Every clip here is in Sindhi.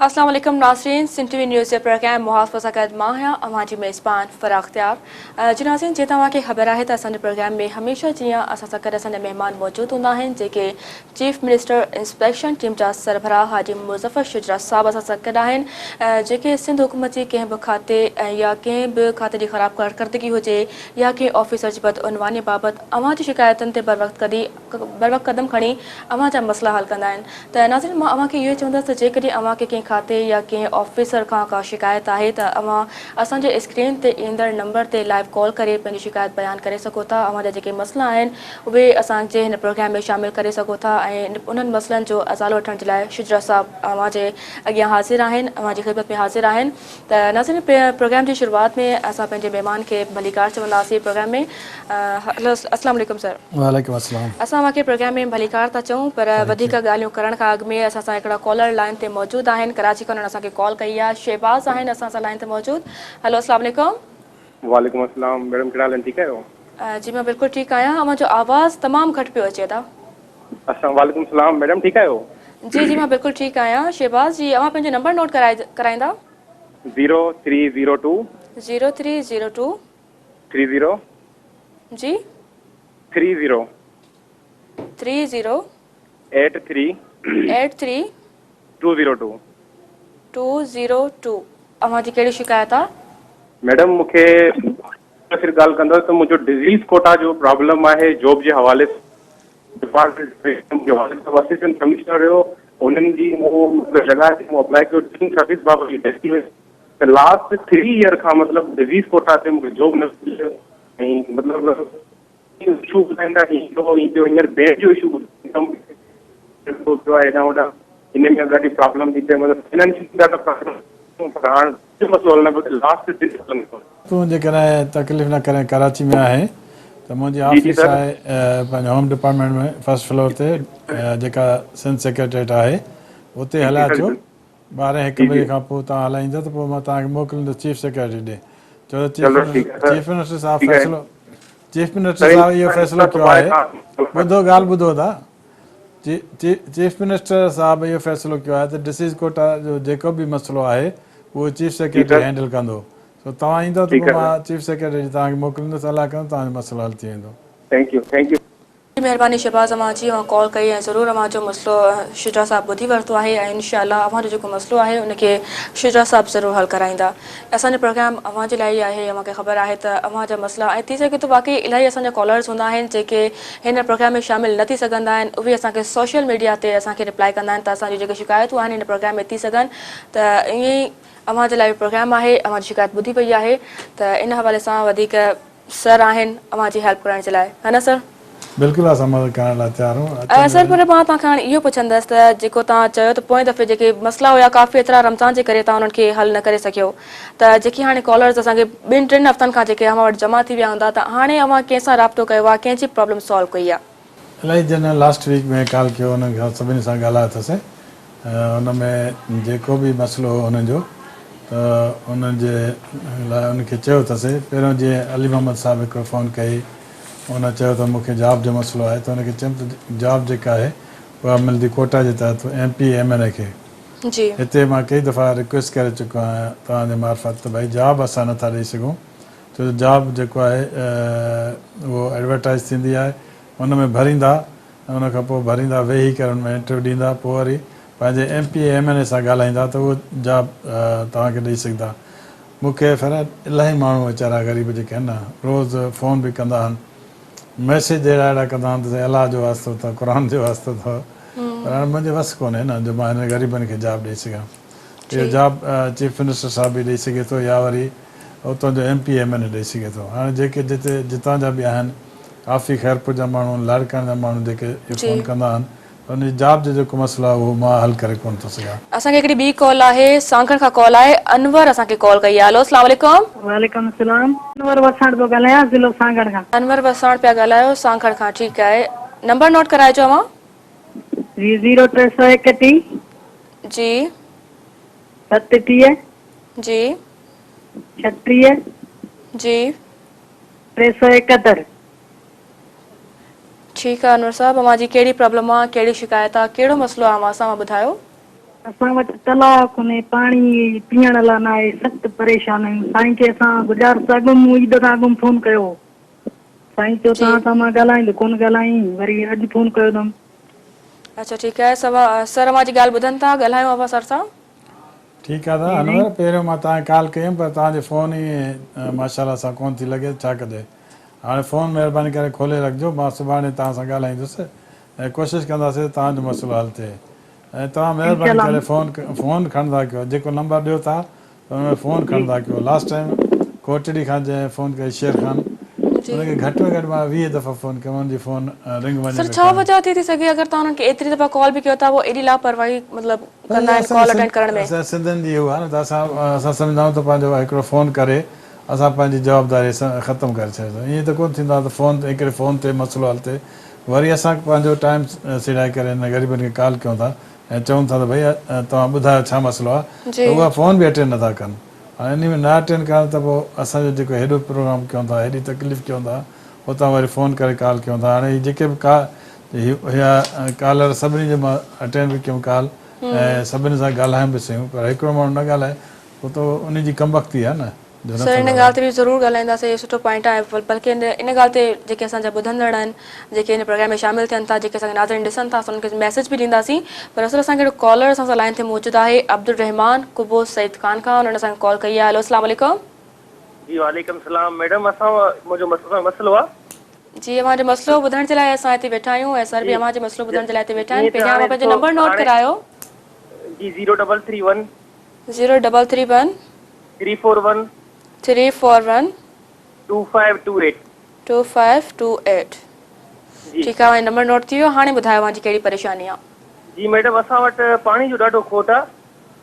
اسلام عليڪم ناظرين سنڌ ٽي وي نيوز جي پروگرام محافظ سان گڏ مان آهيان اوهان جي ميزبان فرح اختيار جي ناظرين جيئن توهان کي خبر آهي ته اسان جي پروگرام ۾ هميشه جيئن اسان سان گڏ اسان جا مهمان موجود هوندا آهن جيڪي چيف منسٽر انسپيڪشن ٽيم جا سربراهه حاجي مظفر شجرا صاحب اسان سان گڏ آهن جيڪي سنڌ حڪومت جي ڪنهن به کاتي يا ڪنهن به کاتي جي خراب ڪارڪردگي هجي يا ڪنهن آفيسر جي بدعنواني بابت اوهان جي شڪايتن تي بروقت ڪدي بروقت قدم کڻي اوهان جا مسئلا حل ڪندا آهن ته ناظرين مان اوهان کي اهو ئي چوندس ته جيڪڏهن اوهان کي ڪنهن کاتي يا ڪنهن آفيسر کان ڪا شڪايت آهي ته اوهان اسان جي اسڪرين تي ايندڙ نمبر تي لائيو ڪال ڪري پنهنجي شڪايت بيان ڪري سگهو ٿا اوهان جا جيڪي مسئلا آهن اهي اسان جي هن پروگرام ۾ شامل ڪري سگهو ٿا ۽ انهن مسئلن جو ازالو وٺڻ جي لاء شجرا صاحب اوهان جي اڳيان حاضر آهن اوهان جي خدمت ۾ حاضر آهن ته ناظرين پروگرام جي شروعات ۾ اسان پنهنجي مهمان کي ڀليڪار چونداسين پروگرام ۾ هلو السلام عليڪم سر. وعليڪم السلام. اسان اوهان کي پروگرام ۾ ڀليڪار ٿا چئون پر وڌيڪ ڳالهيون ڪرڻ کان اڳ ۾ اسان سان هڪڙا ڪالر لائين تي موجود آهن ڪراچي کان انهن اسان کي ڪال ڪئي آهي شهباز آهن اسان سان لائين تي موجود هلو السلام عليڪم. وعليڪم السلام ميڊم ڪهڙا حال آهن ٺيڪ آهيو. جي مان بلڪل ٺيڪ آهيان اوهان جو آواز تمام گهٽ پيو اچي ادا. السلام وعليڪم السلام ميڊم ٺيڪ آهيو. جي جي مان بلڪل ٺيڪ آهيان شهباز جي اوهان پنهنجو نمبر نوٽ ڪرائي ڪرائيندا. Zero three zero two. Zero three zero two. Three zero. جي. Three zero. Three zero. Eight three. Eight three. Two zero two. Two zero two. اوهان جي ڪهڙي شڪايت آ. ميڊم مون کي صرف ڳالهه ڪندس ته منهنجو ڊزيز ڪوٽا جو پرابلم آهي جاب جي حوالي سان ڊپارٽمينٽ منهنجو والد صاحب اسسٽنٽ ڪمشنر هيو انهن جي مون مطلب جڳهه تي مون اپلائي ڪيو ڊزيز سروس بابت جي ڊيٿ ٿي وئي ته لاسٽ ٿري ايئر کان مطلب ڊزيز ڪوٽا تي مونکي جاب نه ملي ۽ مطلب اشو ٻڌائيندا ائين ٿيو ائين ٿيو هينئر بيڊ جو اشو ٻڌائيندا پيو آهي هيڏانهن هوڏانهن ان ۾ ڏاڍي پرابلم ٿي پئي مطلب فنانشلي ڏاڍا پرابلم پر هاڻ مسئلو حل نه پيو ٿئي لاسٽ ڊسپلن تون جيڪڏهن تڪليف نه ڪرين ڪراچي ۾ آهين ته منهنجي جي جي آفيس سر آهي پنهنجي هوم ڊپارٽمينٽ ۾ فرسٽ فلور تي جيڪا سنڌ سيڪريٽريٽ آهي اتي جي جي هليا سر اچو ٻارهين هڪ جي بجي جي کان پوء توهان هليا ايندا ته پوء مان توهان کي موڪليندس چيف سيڪريٽري ڏي ڇو ته چيف چلو ٺيڪ آهي سر چيف منسٽر صاحب ٺيڪ آهي فيصلو چيف منسٽر سر صاحب اهو فيصلو ڪيو سڀاڻي آهي کان ٻڌو ڳالهه ٻڌو ادا چيف منسٽر صاحب اهو فيصلو ڪيو آهي ته ڊسيز ڪوٽا جو جيڪو به مسئلو آهي اهو چيف جي سيڪريٽري سر هينڊل ڪندو سو توهان ايندؤ ته ٺيڪ پوء آهي سر مان چيف سيڪريٽري توهان کي موڪليندس الله ڪندو توهان جو مسئلو حل ٿي ويندو. Thank you thank you. مهرباني شهباز اوهان جي اوهان ڪال ڪئي ۽ ضرور اوهان جو مسئلو شجاع صاحب ٻڌي ورتو آهي ۽ انشاء الله اوهان جو جيڪو مسئلو آهي ان کي شجاع صاحب ضرور حل ڪرائيندا اسان جو پروگرام اوهان جي لاء ئي آهي اوهان کي خبر آهي ته اوهان جا مسئلا ۽ ٿي سگهي ٿو واقعي الاهي اسان جا ڪالرز هوندا آهن جيڪي هن پروگرام ۾ شامل نه ٿي سگهندا آهن اهي اسان کي سوشل ميڊيا تي اسان کي رپلائي ڪندا آهن ته اسان جون جيڪي شڪايتون آهن هن پروگرام ۾ ٿي سگهن ته ائين ئي اوهان جي لاء به پروگرام آهي اوهان جي شڪايت ٻڌي وئي آهي ته ان حوالي سان وڌيڪ سر آهن اوهان جي هيلپ ڪرڻ جي لاء ها نه سر. بلڪل اسان مدد ڪرڻ لاء تيار آهيون اچن سر پر مان توهان کان هاڻي اهو پڇندس ته جيڪو توهان چيو ته پوئين دفعي جيڪي مسئلا هيا ڪافي ايترا رمضان جي ڪري توهان انهن کي حل نه ڪري سگهيو ته جيڪي هاڻي ڪالرز اسان کي ٻن ٽن هفتن کان جيڪي اوهان وٽ جمع ٿي ويا هوندا ته هاڻي اوهان ڪنهن سان رابطو ڪيو آهي ڪنهن جي پرابلم سالو ڪئي آهي. الاهي جن لاسٽ ويڪ ۾ ڪال ڪيو انهن کان سڀني سان ڳالهايو اٿس ان ۾ جيڪو به مسئلو هو انهن جو ته انهن جي لاء انهن کي چيو اٿس پهريون جيئن علي محمد صاحب هڪڙو فون ڪئي ان چيو ته مون کي جاب جو مسئلو آهي ته ان کي چيم ته جاب جيڪا آهي اها ملندي ڪوٽا جي تحت ايم پي ايم اين اي کي جي. هتي مان ڪئي دفعا رڪويسٽ ڪري چڪو آهيان توهان جي معرفت ته ڀائي جاب اسان نٿا ڏئي سگهون ڇو جو جاب جيڪو آهي اهو ايڊورٽائيز ٿيندي آهي ان ۾ ڀريندا ۽ ان کان پوء ڀريندا ويهي ڪري ان ۾ انٽرويو ڏيندا پوء وري پنهنجي ايم پي اي ايم اين اي سان ڳالهائيندا ته اهو جاب توهان کي ڏئي سگهندا مون کي ڦر الاهي ماڻهو ويچارا غريب جيڪي آهن نه روز فون به ڪندا آهن ميسيج اهڙا اهڙا ڪندا آهن ته سائين الله جو واسطو اٿو قرآن جو واسطو اٿو پر هاڻي منهنجي وس ڪونهي نه جو مان هنن غريبن کي جاب ڏئي سگهان اهو جاب چيف منسٽر صاحب به ڏئي سگهي ٿو يا وري اتان جو ايم پي ايم اين اي ڏئي سگهي ٿو هاڻي جيڪي جتي جتان جا به آهن ڪافي خيرپور جا ماڻهو لاڙڪاڻي جا ماڻهو جيڪي اهو فون ڪندا آهن ته ان جي جاب جو جيڪو مسئلو آهي اهو مان حل ڪري ڪونه ٿو سگهان. اسان کي هڪڙي ٻي ڪال آهي سانگهڙ کان ڪال آهي انور اسان کي ڪال ڪئي آهي هلو اسلام عليڪم. وعليڪم السلام انور وساڻ پيو ڳالهايان ضلعو سانگهڙ کان. انور وساڻ پيا ڳالهايو سانگهڙ کان ٺيڪ آهي نمبر نوٽ ڪرائجو اوهان. جي زيرو 331. جي. 37. جي. 36. جي. 371. ٺيڪ آ انور صاحب اوهان جي ڪهڙي پرابلم آ ڪهڙي شڪايت آ ڪهڙو مسئلو آ اوهان سان اوهان ٻڌايو. اسان وٽ تلاء ڪونهي، پاڻي پيئڻ لاء ناهي، سخت پريشان آهيون. سائين کي اسان گذارش اڳ مون عيد کان اڳ ۾ فون ڪيو هو. سائين چيو توهان سان مان ڳالهائين ته ڪونه ڳالهائين، وري اڄ فون ڪيو اٿم. اڇا ٺيڪ آهي سوا سر اوهان جي ڳالهه ٻڌن ٿا ڳالهايو اوهان سر سان. ٺيڪ آ ادا انور پهريون مان توهان کي ڪال ڪئي هيم پر توهان جي فون ئي ماشاءالله سان ڪون ٿي لڳي ڇا ڪجي هاڻي فون مهرباني ڪري کولي رکجو مان سڀاڻي توهان سان ڳالهائيندس ۽ ڪوشش ڪنداسين ته توهان جو مسئلو حل ٿئي ۽ توهان مهرباني ڪري فون فون کڻندا ڪيو جيڪو نمبر ڏيو ٿا ته ان ۾ فون کڻندا ڪيو لاسٽ ٽائيم ڪوٽڙي کان جنهن فون ڪئي شير خان ان کي گهٽ ۾ گهٽ مان 20 دفعا فون ڪيم ان جي فون رنگ وڃي سر پئي ڇا کڻي. وجه ٿي ٿي سگهي اگر توهان انهن کي ايتري دفعا ڪال به ڪيو ٿا هو ايڏي لاپرواهي مطلب پر ڪندا اها آهن ڪال اٽينڊ ڪرڻ ۾. اسان سنڌين جي اهو آهي نه ته اسان اسان سمجهندا آهيون ته پنهنجو هڪڙو فون ڪري اسان پنهنجي جوابداري ختم ڪري ڇڏينداسين ائين ته ڪونه ٿيندو آهي ته فون هڪڙي فون تي مسئلو حل ٿئي وري اسان پنهنجو ٽائيم سيڙائي ڪري هن غريبن کي ڪال ڪيون ٿا ۽ چئون ٿا ته ڀئي توهان ٻڌايو ڇا مسئلو آهي ته اها فون به اٽينڊ نٿا ڪن هاڻي انهي ۾ نه اٽينڊ ڪرڻ ته پوء اسان جو جيڪو هيڏو پروگرام ڪيون ٿا هيڏي تڪليف ڪيون ٿا اتان وري فون ڪري ڪال ڪيون ٿا هاڻي هي جيڪي به ڪا هيا ڪالر سڀني جو مان اٽينڊ به ڪيم ڪال ۽ سڀني سان ڳالهايم به سهيون پر هڪڙو ماڻهو نه ڳالهائي پوء ته انهي جي ڪمبختي آهي نه. جو سر نٿو ان ڳالهه تي به ضرور ڳالهائينداسين اهو سٺو پوائنٽ آهي بلڪه ان ڳالهه تي جيڪي اسان جا ٻڌندڙ آهن جيڪي ان پروگرام ۾ شامل ٿين ٿا جيڪي اسان کي ناظرين ڏسن ٿا اسان انهن کي ميسيج به ڏينداسين پر اصل اسان کي هڪڙو ڪالر اسان سان لائين تي موجود آهي عبدالرحمان قبو سعيد خان کان انهن اسان کي ڪال ڪئي آهي هلو اسلام عليڪم. جي وعليڪم السلام ميڊم اسان منهنجو مسئلو مسئلو آ. جي اوهان جو مسئلو ٻڌڻ جي لاء اسان هتي ويٺا آهيون ۽ سر جي به اوهان جو مسئلو ٻڌڻ جي لاء هتي ويٺا آهن جيئن ته پهريان هاڻي اوهان پنهنجو ڏسو نمبر نوٽ هاڻي ڪرايو. جي zero double three one. Zero double three one. Three four one. Three four one. Two five two eight. Two five two eight جي. ٺيڪ آ اوهان جو نمبر نوٽ ٿي ويو هاڻي ٻڌايو اوهان جي ڪهڙي پريشاني آ. جي ميڊم اسان وٽ پاڻي جو ڏاڍو کوٽ آ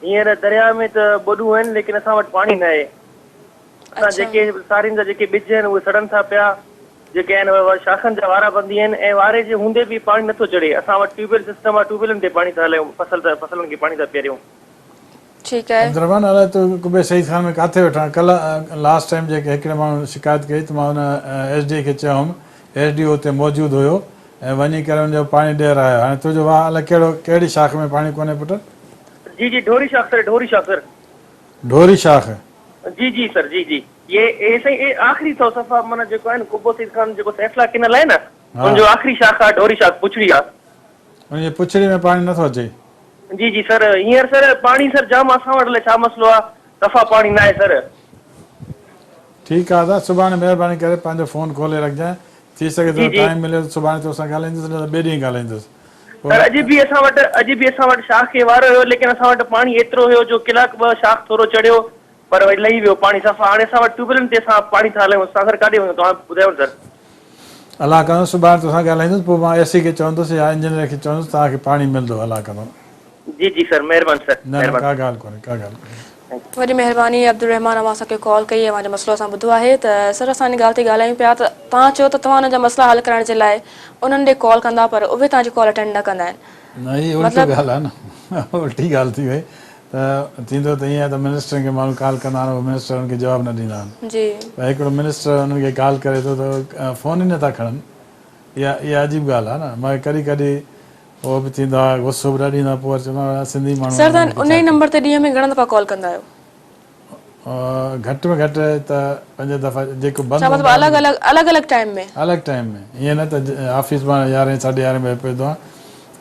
هينئر درياء ۾ ته ٻوڏون آهن ليڪن اسان وٽ پاڻي ناهي اسان اڇا. جيڪي سارين جا جيڪي ٻج آهن اهي سڙن ٿا پيا جيڪي آهن اهي شاخن جا وارا بندي آهن ۽ واري جي هوندي به پاڻي نٿو چڙهي اسان وٽ ٽيوب ويل سسٽم آ ٽيوب ويلن تي پاڻي ٿا هلايون فصل فصلن کي پاڻي ٿا پياريون. ٺيڪ آهي. عبدالرحمان الائي تون قبي سعيد خان ۾ ڪاٿي ويٺو آهين ڪلهه لاسٽ ٽائيم جيڪي هڪڙي ماڻهو شڪايت ڪئي ته مان ان ايس ڊي کي چيو هوم ايس ڊي او اتي موجود هيو ۽ وڃي ڪري ان جو پاڻي ڏيرايو هاڻي تنهنجو واهه الائي ڪهڙو ڪهڙي شاخ ۾ پاڻي ڪونهي پٽ. جي جي ڍوري شاخ سر ڍوري شاخ سر. ڍوري شاخ. جي جي سر جي جي اي اي سائين اي آخري ٿو صفا معنيٰ جيڪو آهي نه قبو سعيد خان جيڪو سيف الله ڪينل آهي نه ان جو آخري شاخ آهي ڍوري شاخ پڇڙي آهي. ان جي پڇڙي ۾ پاڻي نٿو اچي. جي جي سر هينئر سر پاڻي سر جام اسان وٽ الائي ڇا مسئلو آ صفا پاڻي ناهي سر. ٺيڪ آ ادا سڀاڻي مهرباني ڪري پنهنجو فون کولي رکجانء ٿي سگهي جي ٿو جي. ٽائيم مليو ته سڀاڻي توسان ڳالهائيندس نه ته ٻئي ڏينهن ڳالهائيندس پوء. سر اڄ به اسان وٽ اڄ به اسان وٽ شاخ کي وارو هيو ليڪن اسان وٽ پاڻي ايترو هيو جو ڪلاڪ ٻه شاخ ٿورو چڙهيو پر وري لهي ويو پاڻي صفا هاڻي اسان وٽ ٽيوب ويلن تي اسان پاڻي ٿا هلايون اسان سر ڪاڏي وڃون توهان ٻڌايو نه سر. الله ڪندو سڀاڻي توسان ڳالهائيندس پوء مان اي سي کي چوندس يا انجنيئر کي چوندس توهان کي پاڻي ملندو الله ڪندو. جي جي سر مهربان سر نه نه مهربان. ڪا ڳالهه ڪونهي ڪا ڳالهه ڪونهي. وڏي مهرباني عبدالرحمان اوهان اسان کي ڪال ڪئي اوهان جو مسئلو اسان ٻڌو آهي ته سر اسان ان ڳالهه تي ڳالهايون پيا ته توهان چيو ته توهان انهن جا مسئلا حل ڪرائڻ جي لاء انهن ڏي ڪال ڪندا پر اهي توهان جي ڪال اٽينڊ نه ڪندا آهن نه هي الٽي مطلب ڳالهه آهي نه الٽي ڳالهه ٿي وئي ته ٿيندو ته ائين آهي ته منسٽرن کي ماڻهو ڪال ڪندا آهن اهي منسٽر انهن کي جواب نه ڏيندا آهن پر هڪڙو منسٽر انهن کي ڪال ڪري ٿو ته فون ئي نٿا کڻن اها اها عجيب ڳالهه آهي نه مگر ڪڏهن ڪڏهن اهو به ٿيندو آهي غصو به ڏاڍو ايندو آهي پوء وري چوندو آهيان سنڌي ماڻهو سر آهن توهان انهن کي ان ڇا ئي ڪيون. نمبر تي ڏينهن ۾ گهڻا دفعا ڪال ڪندا آهيو؟ گهٽ ۾ گهٽ ته پنج دفعا جيڪو بند ڇا هوندو مطلب آهي الڳ الڳ الڳ الڳ ٽائيم ۾؟ الڳ ٽائيم ۾ ائين نه ته آفيس مان يارهين ساڍي يارهين بجي پهچندو آهيان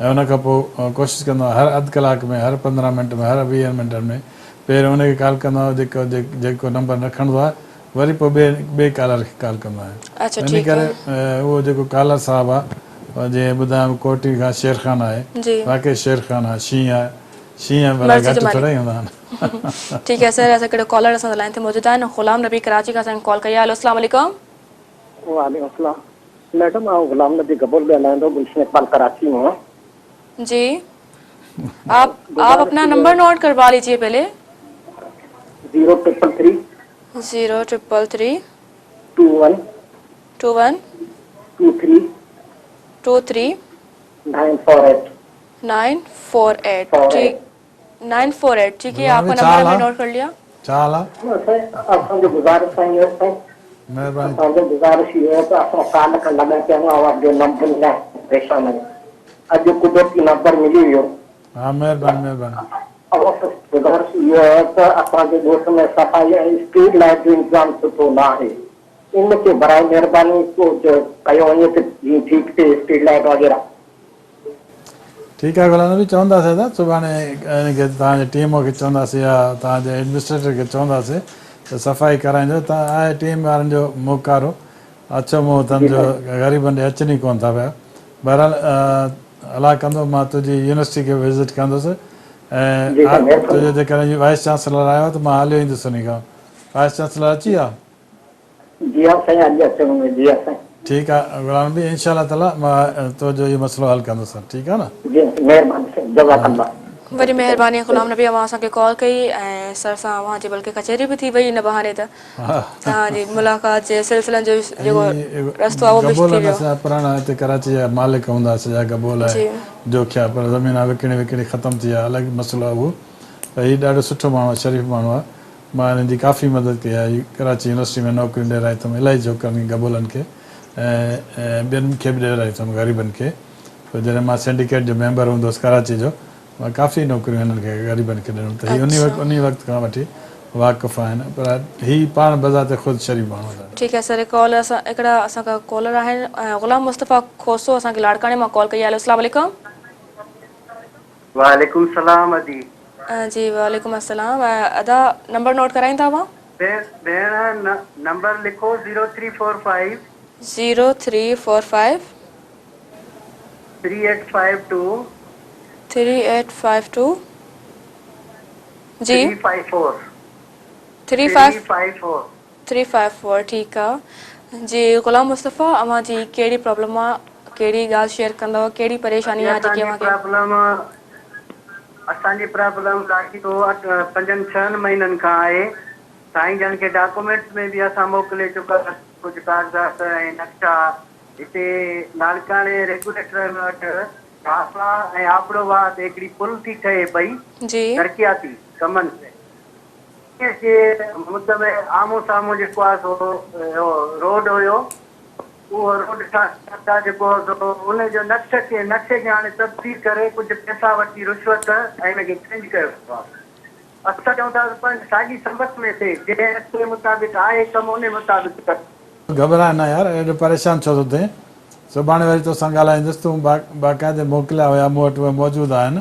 ۽ ان کان پوء ڪوشش ڪندو آهيان هر اڌ ڪلاڪ ۾ هر 15 منٽ ۾ هر 20 منٽن ۾ پهريون ان کي ڪال ڪندو آهيان جيڪو جيڪو نمبر نه کڻندو آهي وري پوء ٻئي ٻئي ڪالر کي ڪال ڪندو آهيان اڇا ان ٺيڪ ڪري آهي. اهو جيڪو ڪالر صاحب آهي جنهن ٻڌايم ڪوٽي کان شير خان آهي جي. واقعي شير خان آهي شينهن آهي شينهن ڀلا مرضي گهٽ جو مالڪ. ٿورا ئي هوندا آهن. ٺيڪ آهي سر اسان ڪهڙو ڪالر اسان سان لائين تي موجود آهن غلام نبي ڪراچي کان اسان کي ڪال ڪئي آهي هلو اسلام عليڪم. وعليڪم السلام ميڊم آئون غلام نبي گبول ڳالهايان ٿو گلشن اقبال ڪراچي مان. جي آپ آپ اپنا نمبر نوٽ ڪروا ليجئي پهلي. Zero triple three. Zero triple three. Two one. Two one. Two three. Two three. Nine four eight. Nine four eight ٺيڪ نائن فور ايٽ ٺيڪ هي آپ ڪا نمبر هم ني نوٽ ڪر ليا. ڇا حال آ؟ سائين اسان جو گذارش سائين اهو سائين مهرباني. اسان جو گذارش اهو آهي ته اسان سال کان لڳا پيا آهيون اوهان جو نمبر لاء پريشان آهيون اڄ قدرتي نمبر ملي ويو. ها مهرباني مهرباني. گذارش اهو آهي ته اسان جي ڳوٺ ۾ صفائي ۽ اسٽريٽ لائيٽ جو انتظام سٺو نه آهي ان کي براء مهرباني ڪجهه ڪيو وڃي ته جيئن ٺيڪ ٿئي اسٽريٽ لائيٽ وغيره. ٺيڪ آهي غلام نبي چونداسين ته سڀاڻي ان کي توهان جي ٽيم کي چونداسين يا توهان جي ايڊمنسٽريٽر کي چونداسين ته صفائي ڪرائيندو ته آهي ٽيم وارن جو موڪارو اڇو منهن اٿن جو غريبن ڏي اچن ئي ڪونه ٿا پيا بهرحال الله ڪندو مان تنهنجي يونيورسٽي کي وزٽ ڪندس ۽ تنهنجو جيڪڏهن وائيس چانسلر آيو ته مان هليو ايندس انهي کان وائيس چانسلر اچي ويا؟ جي ها سائين اڄ اچڻ ۾ جي ها سائين. ٺيڪ آ غلام نبي انشاء الله تعالي مان تو جو اهو مسئلو حل ڪندس ٺيڪ آ نه. جي مهرباني سائين جزاڪ الله. وڏي مهرباني غلام نبي اوهان اسان کي ڪال ڪئي ۽ سر سان اوهان جي بلڪه ڪچهري به ٿي وئي ان بهاني ته توهان جي ملاقات جي سلسلن جو جيڪو رستو آهي اهو به ٿي ويو. اسان پراڻا هتي ڪراچي جا مالڪ هوندا سڄا گبول ۽ جوکيا پر زمينا وڪڻي وڪڻي ختم ٿي ويا الڳ مسئلو آهي اهو پر هي ڏاڍو سٺو ماڻهو آهي شريف ماڻهو آهي مان هنن جي ڪافي مدد ڪئي آهي. ڪراچي يونيورسٽي ۾ نوڪريون ڏيارائي اٿم، الاهي ڇوڪرن کي، گبولن کي ۽ ٻين کي به ڏيارائي اٿم، غريبن کي. پوء جڏهن مان سينڊيڪيٽ جو ميمبر هوندو هوس ڪراچي جو، مان ڪافي نوڪريون هنن کي غريبن کي ڏنم ته هي انهي وقت انهي وقت کان وٺي واقف آهن پر هي پاڻ بذات خود شريف ماڻهو آهن. ٺيڪ آهي سر ڪال اسان هڪڙا اسان کان ڪالر آهن غلام مصطفيٰ کوسو اسان کي لاڙڪاڻي مان ڪال ڪئي آهي هيلو اسلام عليڪم. وعليڪم السلام ادي. جي وعليڪم السلام ادا نمبر نوٽ ڪرائيندا اوهان. ڀيڻ نمبر لکو zero three four five. Zero three four five. Three eight five two. Three eight five two جي. Three five four. Three five four. Three five four ٺيڪ آ جي غلام مصطفيٰ اوهان جي ڪهڙي پرابلم آ ڪهڙي ڳالهه شيئر ڪندؤ ڪهڙي پريشاني آ جيڪي اوهان کي. پرابلم اسان جي پرابلم لاڳيتو پنجن ڇهن مهينن کان آهي سائين جن کي ڊاڪومينٽس ۾ به اسان موڪلي چڪا ڪجهه ڪاغذات ۽ نقشا هتي لاڙڪاڻي ريگوليٽر وٽ ڍاپا ۽ آبڙو واهه تي هڪڙي پل ٿي ٺهي پئي ترقياتي ڪمن جي مد ۾ آمهون سامهون جيڪو آهي سو اهو روڊ هيو، اهو روڊ ٺاهيا جيڪو هو سو ان جو نقش کي نقشي کي هاڻي تبديل ڪري ڪجهه پئسا وٺي رشوت ۽ ان کي چينج ڪيو ويو آهي. اسان چئون ٿا ته پنهنجي ساڳي سمت ۾ ٿئي، جنهن نقشي مطابق آهي ڪم ان مطابق ڪر. گهٻراء نه يار، ايڏو پريشان ڇو ٿو ٿئين؟ سڀاڻي وري توسان ڳالهائيندس، تون باقاعدي موڪليا هيا مون وٽ اهي موجود آهن،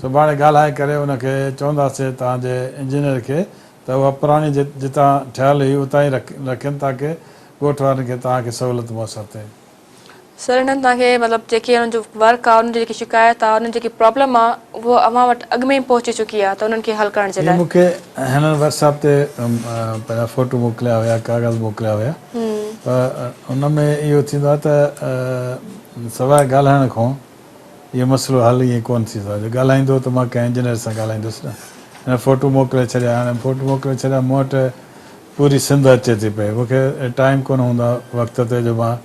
سڀاڻي ڳالهائي ڪري ان کي چونداسين توهان جي انجنيئر کي ته اها پراڻي جتان ٺهيل هئي اتان ئي رکين تاڪه ڳوٺ وارن کي توهان کي سهولت ميسر ٿئي. سر انهن توهان کي مطلب جيڪي انهن جو ورڪ آ انهن جي جيڪي شڪايت آ انهن جيڪي پرابلم آ اهو اوهان وٽ اڳ ۾ ئي پهچي چڪي آ ته انهن کي حل ڪرڻ جي هي لاء. مون کي هنن واٽس اپ تي پنهنجا فوٽو موڪليا هيا ڪاغذ موڪليا هيا پر ان ۾ اهو ٿيندو آ ته سواء ڳالهائڻ کان اهو مسئلو حل ائين ڪونه ٿيندو آ جو ڳالهائيندو ته مان ڪنهن انجنيئر سان ڳالهائيندس نه هن فوٽو موڪلي ڇڏيا هاڻي فوٽو موڪلي ڇڏيا مون وٽ پوري سنڌ اچي ٿي پئي مون کي ٽائيم ڪونه هوندو آ وقت تي جو مان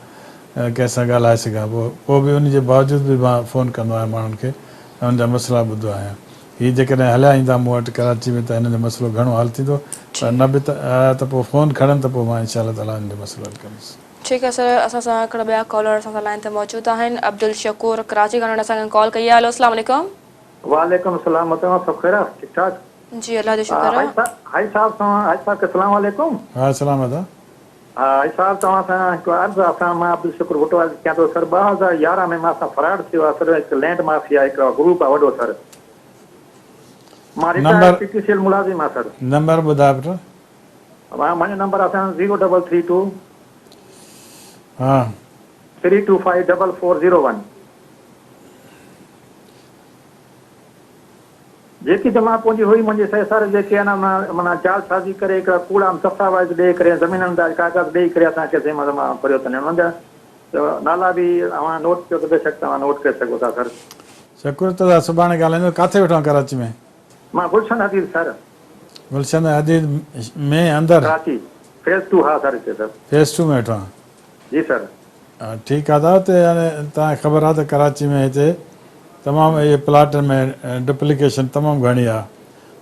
ڪنهن سان ڳالهائي سگهان پوء پوء به ان جي باوجود به مان فون ڪندو آهيان ماڻهن کي ۽ انهن جا مسئلا ٻڌو آهيان. هي جيڪڏهن هليا ايندا مون وٽ ڪراچي ۾ ته هنن جو مسئلو گهڻو حل ٿيندو پر نه به ته آيا ته پوء فون کڻن ته پوء مان انشاء الله تعاليٰ انهن جو مسئلو حل ڪندس. ٺيڪ آهي سر اسان سان هڪڙا ٻيا ڪالر اسان سان لائين تي موجود آهن عبدالشڪور ڪراچي کان انهن اسان کي ڪال ڪئي آهي هلو اسلام عليڪم. وعليڪم السلام محترمه سڀ خير آ ٺيڪ ٺاڪ. جي الله جو شڪر آ. حاجي صاحب سان حاجي صاحب کي السلام عليڪم. وعليڪم السلام ادا. حاجي صاحب توهان سان هڪ عرض آ سان مان عبدالشڪور ڀٽو عرض ڪيان ٿو سر 2011 ۾ مان سان فراڊ ٿيو آ سر هڪ لينڊ مافيا هڪ گروپ آ وڏو سر مان number retired P T C L ملازم آ سر. نمبر ٻڌاء پٽ. ها منهنجو نمبر آ سان زيرو ڊبل ٿري ٽو ها. Three two five double four zero one. جيڪي جمع پونجي هئي منهنجي سهي سر جيڪي آهن معنيٰ جعل سازي ڪري هڪڙا ڪوڙا دستاويز ڏئي ڪري زمينن جا ڪاغذ ڏئي ڪري اسان کي سهي مان ڦريو اٿن انهن جا نالا به اوهان نوٽ ڪيو ته بيشڪ توهان نوٽ ڪري سگهو ٿا سر. شڪر ته سڀاڻي ڳالهائيندو ڪاٿي ويٺو آهين ڪراچي ۾. مان گلشن حديد سر. گلشن حديد ۾ اندر. ڪراچي فيز ٽو ها سر هتي سر. فيز ٽو ۾ ويٺو آهين. جي سر. ٺيڪ آ دادا اتي يعني توهان کي خبر آ ته ڪراچي ۾ هتي تمام اهي پلاٽن ۾ ڊپليڪيشن تمام گهڻي آ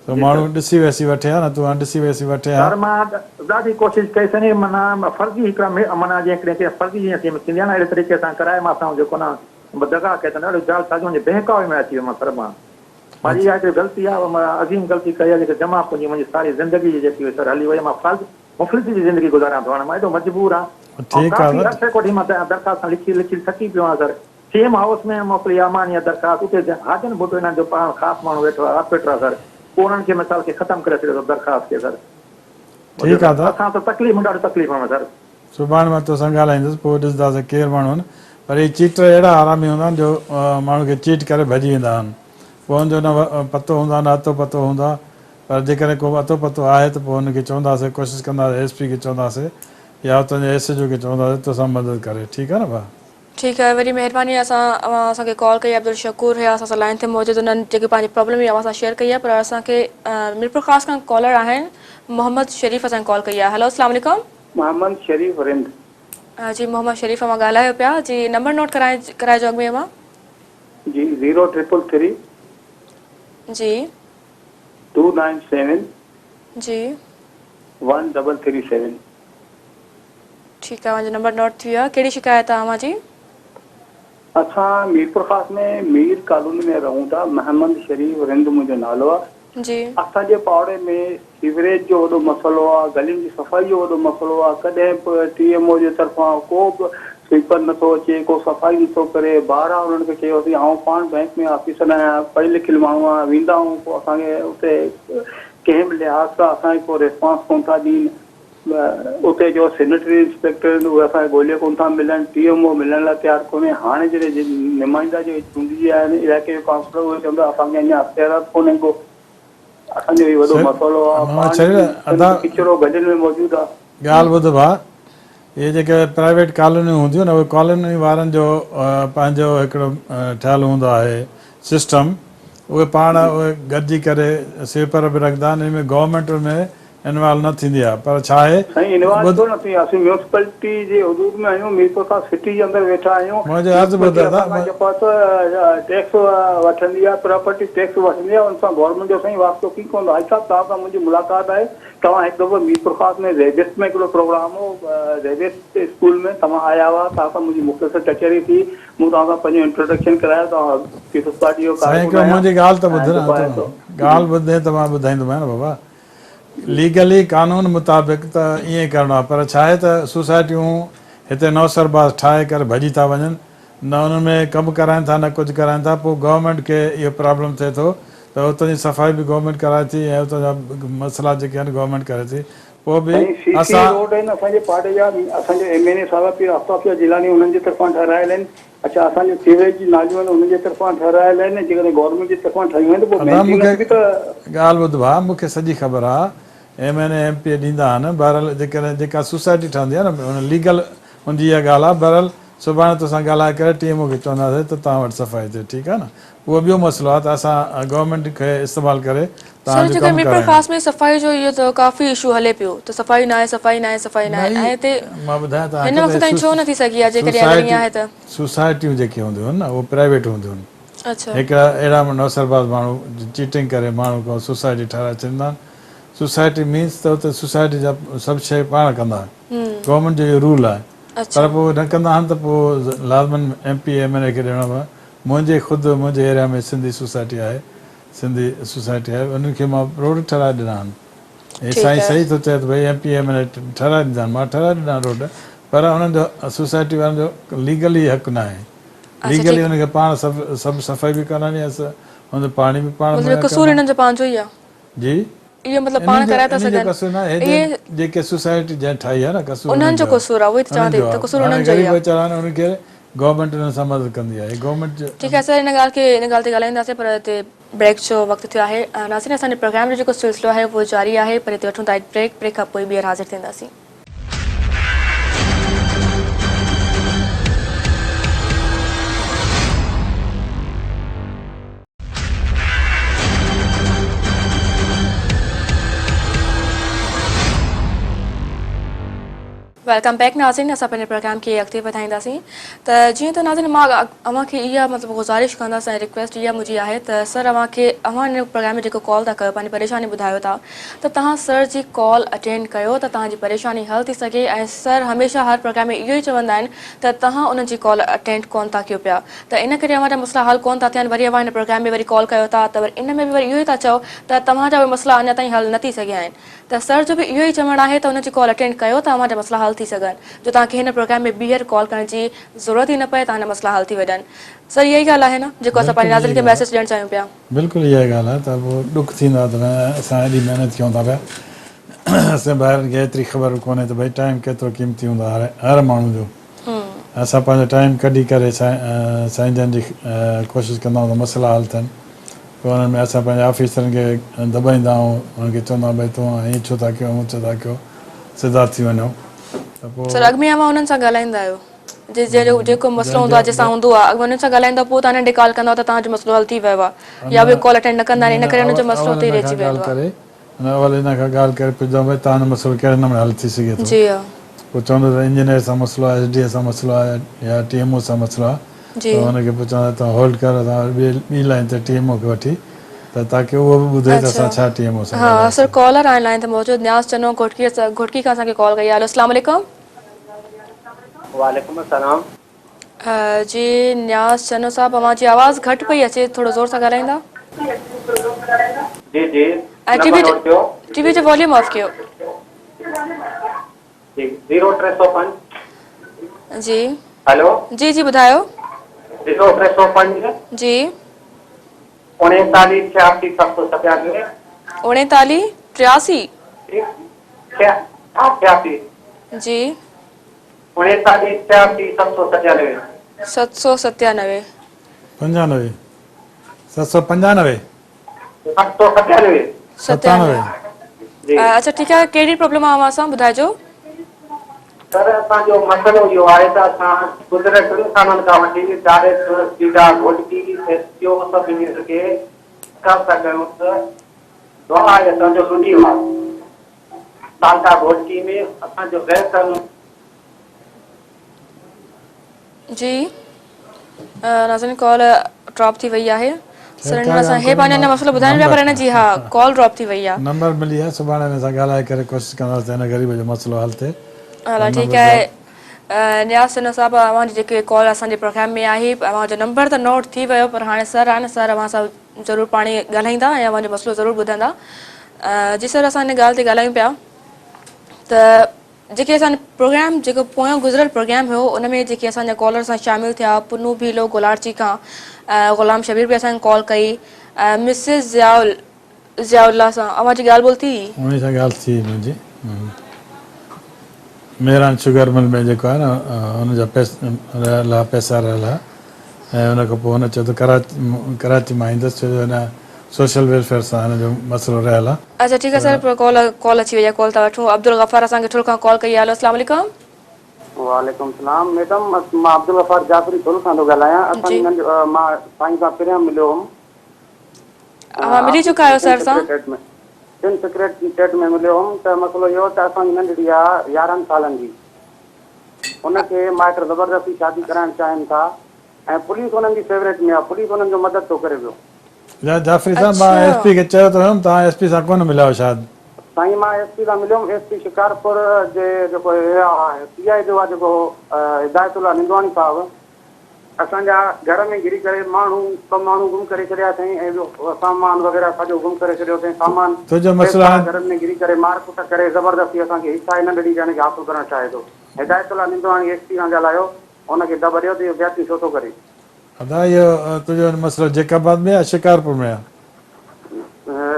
سو جي ماڻهو سر. ڏسي ويسي وٺي ها نه تون هاڻ ڏسي ويسي وٺي ها. سر مان ڏاڍي ڪوشش ڪئي سني معنيٰ فرضي هڪڙا معنيٰ جيئن ڪڏهن ڪنهن فرضي جيئن ٿي ٿيندي آ نه اهڙي طريقي سان ڪرائي مان سان جيڪو نه دغا ڪئي اٿن اهڙو جعل سازي منهنجي بهڪاوي ۾ اچي ويو مان سر مان. مان جي اها هڪڙي غلطي آهي اها مان عظيم غلطي ڪئي آهي جيڪا جمع پونجي منهنجي ساري زندگي جي جيڪي هئي سر هلي وئي مان فالج مفلسي جي زندگي گذاريان ٿو هاڻي مان ايڏو مجبور آهيان ۽ ٺيڪ آهي ڪافي عرصي ڪوٺي مان درخواست لکي لکي ٿڪي پيو آهيان سر سي ايم هائوس ۾ موڪلي آ مان اها درخواست اتي حاجن ڀٽو انهن جو پاڻ خاص ماڻهو ويٺو آهي آپريٽر آ سر پوء انهن کي مثال کي ختم ڪري ڇڏيو اٿس درخواست کي سر ٺيڪ آ ته اسان ته تڪليف ۾ ڏاڍو تڪليف ۾ سر. سڀاڻي مان توسان ڳالهائيندس پوء ڏسنداسين ڪير ماڻهو آهن پر اهي چيٽر اهڙا حرامي هوندا آهن جو ماڻهو کي چيٽ ڪري ڀڄي ويندا آهن پوء ان جو نه پتو هوندو آهي نه اتو پتو هوندو آهي پر جيڪڏهن ڪو اتو پتو آهي ته پوء ان کي چونداسين ڪوشش ڪنداسين ايس پي کي چونداسين يا اتان جي ايس ايڇ او کي چونداسين توسان مدد ڪري ٺيڪ آهي نه ڀاء. ٺيڪ آهي وڏي مهرباني اسان اوهان اسان کي ڪال ڪئي عبدالشڪور هيا اسان سان لائين تي موجود انهن جيڪي پنهنجي پرابلم هئي اوهان سان شيئر ڪئي آهي پر اسان کي ميرپورخاص کان ڪالر آهن محمد شريف اسان کي ڪال ڪئي آهي هلو اسلام عليڪم. محمد شريف رند. جي محمد شريف اوهان ڳالهايو پيا جي نمبر نوٽ ڪرائي ڪرائجو اڳ ۾ اوهان. جي زيرو ٽرپل ٿري. جي. Two nine seven. جي. One double three seven. ٺيڪ آ اوهان جو نمبر نوٽ ٿي ويو آ ڪهڙي شڪايت آ اوهان جي. اسان ميرپورخاص ۾ مير ڪالوني ۾ رهون ٿا محمد شريف رند منهنجو نالو آ. جي. اسان جي پاڙي ۾ سيوريج جو وڏو مسئلو آ گلين جي صفائي جو وڏو مسئلو آ ڪڏهن به ٽي ايم او جي طرفان ڪو به سوئيپر نٿو اچي ڪو صفائي نٿو ڪري بارها انهن کي چيوسين آئون پاڻ بئنڪ ۾ آفيسر آهيان پڙهيل لکيل ماڻهو آهيان ويندا آهيون پوء اسان کي اتي ڪنهن به لحاظ سان اسان کي ڪو ريسپانس ڪونه ٿا ڏين اتي جو سينيٽري انسپيڪٽر آهن اهي اسان کي ڳولي ڪونه ٿا ملن، ٽي ايم او ملڻ لاء تيار ڪونهي، هاڻي جڏهن نمائندا جيڪي چونڊجي آيا آهن علائقي جو ڪائونسلر اهي چون ٿا اسان کي اڃا اختيارات ڪونهن ڪو، اسان جو هي وڏو مسئلو آهي، پاڻي ڪچرو گلين ۾ موجود آهي. ڳالهه ٻڌ ڀاء، اهي جيڪي پرائيويٽ ڪالونيون هونديون آهن اهي ڪالوني وارن جو پنهنجو هڪڙو ٺهيل هوندو آهي سسٽم، اهي پاڻ اهي گڏجي ڪري سوئيپر به رکندا آهن، ان ۾ گورنمينٽ ان ۾ انوالو نه ٿيندي آهي پر ڇا آهي سائين انوالو ڇو نه ٿيندي اسين ميونسپلٽي جي حدود ۾ آهيون ميرپورخاص سٽي جي اندر ويٺا آهيون منهنجو عرض ٻڌ ميونسپلٽي ادا اسان کان جيڪو آهي سو ٽيڪس وٺندي آهي پراپرٽي ٽيڪس وٺندي آهي ان سان گورنمينٽ جو سائين واسطو ڪي ڪونه حاجي صاحب توهان سان منهنجي ملاقات آهي توهان هڪ دفعو ميرپورخاص ۾ زيبسٽ ۾ هڪڙو پروگرام هو زيبسٽ اسڪول ۾ توهان آيا هئا توهان سان منهنجي مختصر ڪچهري ٿي مون توهان سان پنهنجو انٽروڊڪشن ڪرايو توهان پيپلز پارٽي جو سائين ڪارڪن هڪڙو آهيان منهنجي ڳالهه ته ۽ ٻڌ نه جيڪو آهي سو ڳالهه ٻڌين ته مان ٻڌائيندومانء نه بابا ليگلي قانون مطابق ته ائين ئي ڪرڻو آهي پر ڇاهي ته سوسائٽيون هتي نوسرباز ٺاهي ڪري ڀڄي ٿا وڃن نه انهن ۾ ڪم ڪرائين ٿا نه ڪجهه ڪرائين ٿا پوء گورنمينٽ کي اهو پرابلم ٿئي ٿو ته اتان جي صفائي به گورنمينٽ ڪرائي ٿي ۽ اتان جا مسئلا جيڪي آهن گورنمينٽ ڪري ٿي پوء به سائين سي سي اسان روڊ آهن اسان جي پاڙي جا اسان جو ايم اين اي صاحب پير آفتاب شاهه جيلاني انهن جي طرفان ٺهرايل آهن اڇا اسان جو سيوريج جون ناليون آهن انهن جي طرفان ٺهرايل آهن جيڪڏهن گورنمينٽ جي طرفان ٺهيون آهن ته پوء ادا مون کي مينٽيننس به ته. ڳالهه ٻڌ ڀاء مون کي سڄي خبر آ M N A M P A ڏيندا آهن بهرحال جيڪڏهن جيڪا سوسائٽي ٺهندي آ نه ان ليگل ان جي اها ڳالهه آ بهرحال سڀاڻي توسان ڳالهائي ڪري ٽي ايم او کي چونداسين ته توهان وٽ صفائي ٿئي ٺيڪ آ نه اهو ٻيو مسئلو آ ته اسان گورنمينٽ کي استعمال ڪري سر توهان جو جيڪو ڪم ميرپور ڪرايون. خاص ۾ صفائي جو اهو ته ڪافي اشو هلي پيو ته صفائي ناهي صفائي ناهي صفائي ناهي ۽ هتي مان ٻڌايان توهان هن کي وقت ته تائين ڇو نه ٿي سگهي آهي جيڪڏهن اگر ائين آهي ته. سوسائٽيون جيڪي هونديون آهن نه اهي پرائيويٽ هونديون آهن اڇا. هڪڙا اهڙا نوسرباز ماڻهو چيٽنگ ڪري ماڻهو کان سوسائٽي ٺهرائي ڇڏيندا آهن سوسائٽي مينس ته اتي سوسائٽي جا سڀ شيء پاڻ ڪندا گورنمينٽ جو اهو رول آهي پر پوء نه ڪندا آهن ته پوء لازمن M P M N A کي ڏيڻو پوندو منهنجي خود منهنجي ايريا ۾ سنڌي سوسائٽي آهي سنڌي سوسائٽي آهي انهن کي مان روڊ ٺهرائي ڏنا آهن هي ٺيڪ سائين آهي. صحيح ٿو چئي ته ڀئي ايم پي ايم اين اي ٺهرائي ڏنا آهن مان ٺهرائي ڏنا آهن روڊ پر انهن جو سوسائٽي وارن جو ليگلي حق ناهي اڇا ليگلي ٺيڪ انهن کي پاڻ سڀ سڀ صفائي به ڪرائڻي آهي ان جو پاڻي به پاڻ مطلب مهيا قصور ڪرڻو انهن جو پنهنجو ئي آهي. جي اهو مطلب پاڻ انهن جو ڪرائي ٿا انهن جو سگهن قصور ناهي اهي جيڪي سوسائٽي جنهن ٺاهي آهي نه قصور انهن انهن جو جو آهي قصور آهي اهو ئي ته چوان انهن ٿي جو ته آهي قصور هاڻي انهن جو ئي غريب آهي. ويچارا آهن انهن کي گورنمينٽ انهن سان مدد ڪندي آهي گورنمينٽ ٺيڪ آهي سر ان ڳالهه کي ان ڳالهه تي ڳالهائينداسين پر هتي بريڪ جو وقت ٿيو آهي ناظرين اسان جي پروگرام جو جيڪو سلسلو آهي اهو جاري آهي پر هتي وٺون ٿا هڪ بريڪ بريڪ کان پوء ٻيهر حاضر ٿينداسين. Welcome back ناظرين اسان پنهنجي پروگرام کي اڳتي وڌائينداسين ته جيئن ته ناظرين مان اوهان کي اها مطلب گذارش ڪندس ۽ رڪويسٽ اها منهنجي آهي ته سر اوهان کي اوهان هن پروگرام ۾ جيڪو ڪال ٿا ڪيو پنهنجي پريشاني ٻڌايو ٿا ته توهان سر جي ڪال اٽينڊ ڪيو ته توهان جي پريشاني حل ٿي سگهي ۽ سر هميشه هر پروگرام ۾ اهو ئي چوندا آهن ته توهان انهن جي ڪال اٽينڊ ڪون ٿا ڪيو پيا ته ان ڪري اوهان جا مسئلا حل ڪون ٿا ٿين وري اوهان هن پروگرام ۾ وري ڪال ڪيو ٿا ته وري ان ۾ به وري اهو ئي ٿا چئو ته توهان جا اهي مسئلا اڃا تائين حل نه ٿي سگهيا آهن ته سر جو به اهو ئي چوڻ آهي ته ان جي ڪال اٽينڊ ڪيو ته اوهان جا مسئلا حل ٿي سگهن جو توهان کي هن پروگرام ۾ ٻيهر ڪال ڪرڻ جي ضرورت ئي نه پئي توهان جا مسئلا حل ٿي وڃن سر اها ئي ڳالهه آهي نه جيڪو اسان بلڪل پنهنجي اها ناظرين ئي کي ڳالهه ميسيج ڏيڻ چاهيون پيا. بلڪل اها ئي ڳالهه آهي ته پوء ڏک ٿيندو آهي ته اسان ايڏي محنت ڪيون ٿا پيا اسان ڀائرن کي ايتري خبر به ڪونهي ته ڀئي ٽائيم ڪيترو قيمتي هوندو آهي هر ماڻهو جو اسان پنهنجو ٽائيم ڪڍي ڪري سائين جن جي ڪوشش ڪندا آهيون ته مسئلا حل ٿين پوء انهن ۾ اسان پنهنجي آفيسرن کي دٻائيندا آهيون، انهن کي چوندا آهيون ڀئي توهان هيئن ڇو ٿا ڪيو هونئن ڇو ٿا ڪيو، سڌا ٿي وڃو ته پوء. سر اڳ ۾ اوهان انهن سان ڳالهائيندا آهيو جي جنهن جو جيڪو مسئلو هوندو آهي جنهن سان هوندو آهي اڳ ۾ انهن سان ڳالهائيندا پوء توهان انهن ڏي ڪال ڪندا آهيو ته توهان جو مسئلو حل ٿي ويو آهي يا اهي ڪال اٽينڊ نه ڪندا آهن ان ڪري انهن جو مسئلو اتي ئي رهجي ويندو آهي. ان اول ان کان ڳالهه ڪري پڇندو آهيان ڀئي توهان جو مسئلو ڪهڙي نموني حل ٿي سگهي ٿو؟ جي ها. پوء چوندو ته انجنيئر سان مسئلو آهي، ايس ڊي اي سان مسئلو آهي يا ٽي ايم او سان مسئلو آهي جي. ته ان کي پوء چوندو آهيان توهان هولڊ ڪر اسان وري ٻي ٻي لائين تي ٽي ايم او کي وٺي ته تاڪه اهو به ٻڌي ته اسان اڇا ڇا ٽي ايم او سان ها سر ڳالهايوسين. ڪالر آهن لائين تي موجود نياز چنو گهوٽڪي گهوٽڪي کان اسان کي ڪال ڪئي آهي هلو اسلام عليڪم. وعليڪم السلام. جي نياز چنو صاحب اوهان جي آواز گهٽ پئي اچي ٿورو زور سان ڳالهائيندا. جي جي ۽ ٽي نمبر وي نوٽ ڪيو. ٽي وي جو واليوم آف ڪيو. جي زيرو 305. جي هلو. جي جي ٻڌايو. زيرو 305. جي. 39 86 797. 39 83. ها 86. جي. 39 86 797. 797. 95 795. 797. 97. جي. اڇا ٺيڪ آهي ڪهڙي پرابلم آهي اوهان سان ٻڌائجو. سر اسان جو مسئلو اهو آهي ته اسان گذريل ٽن سالن کان وٺي ڊائريڪٽر سيڊا گهوٽڪي ايس پي او سڀ انجنيئر کي درخواست ٿا ڪيون ته دعا آهي اسان جو لڏي وارو تعلقه گهوٽڪي ۾ اسان جو غير قانوني. جي ناظرين ڪال ڊراپ ٿي وئي آهي سر هن سان هي پنهنجو مسئلو ٻڌائين پيا پر هن جي ها ڪال ڊراپ ٿي وئي آهي. نمبر ملي آهي سڀاڻي هن سان ڳالهائي ڪري ڪوشش ڪنداسين ته هن غريب جو مسئلو حل ٿئي. هلا ٺيڪ آهي نياز سنو صاحب اوهان جي جيڪي ڪال اسان جي پروگرام ۾ آئي اوهان جو نمبر ته نوٽ ٿي ويو پر هاڻي سر آهن سر اوهان سان ضرور پاڻي ڳالهائيندا ۽ اوهان جو مسئلو ضرور ٻڌندا جي سر اسان ان ڳالهه تي ڳالهايون پيا ته جيڪي اسان پروگرام جيڪو پويان گذريل پروگرام هيو ان ۾ جيڪي اسان جا ڪالر سان شامل ٿيا پنو ڀيلو گولاڙچي کان غلام شبير به اسان کي ڪال ڪئي مسز ضياء ضياء الله سان اوهان جي ڳالهه ٻولهه ٿي؟ انهي سان ڳالهه ٿي منهنجي مهران شگر مل ۾ جيڪو آهي نه ان جا پئسا رهيل ها پئسا رهيل ها ۽ ان کان پوء هن چيو ته ڪراچي ڪراچي مان ايندس ڇو جو هن سوشل ويلفيئر سان هن جو مسئلو رهيل آهي. اڇا ٺيڪ آهي سر پر ڪال ڪال اچي وئي آهي ڪال ٿا وٺون عبدالغفار اسان کي ٺل کان ڪال ڪئي آهي هلو اسلام عليڪم. وعليڪم السلام ميڊم مان عبدالغفار جعفري ٺل کان ٿو ڳالهايان اسان جي ننڍ مان سائين سان پھريان مليو هوم اوهان ملي چڪا آهيو سر سان؟ سنڌ سيڪريٽريٽ ۾ مليو هوم ته مسئلو اهو ته اسان جي ننڍڙي آ 11 سالن جي ان کي مائٽ زبردستي شادي ڪرائڻ چاهين ٿا ۽ پوليس انهن جي فيوريٽ ۾ آ پوليس انهن جو مدد ٿو ڪري پيو. يار جعفري صاحب مان ايس پي کي چيو ته هيم توهان ايس پي سان ڪونه مليا هيو شايد. سائين مان ايس پي سان مليو هيم ايس پي شڪارپور جي جيڪو سي آء جو آ جيڪو هدايت الله نندواڻي صاحب اسان جا گهر ۾ گهري ڪري ماڻهو ٻه ماڻهو گم ڪري ڇڏيا اٿئين ۽ ٻيو سامان وغيره سڄو گم ڪري ڇڏيو اٿئين سامان تنهنجو مسئلو پئسا هاڻي گهرن ۾ گهري ڪري مار ڪٽ ڪري زبردستي اسان کي حصا ننڍڙي جان کي حاصل ڪرڻ چاهي ٿو هدايت الله نندواڻي ايس پي سان ڳالهايو ان کي دٻ ڏيو ته اهو زيادتيون ڇو ٿو ڪري. ادا اهو تنهنجو مسئلو جيڪب آباد ۾ آهي شڪارپور ۾ آهي.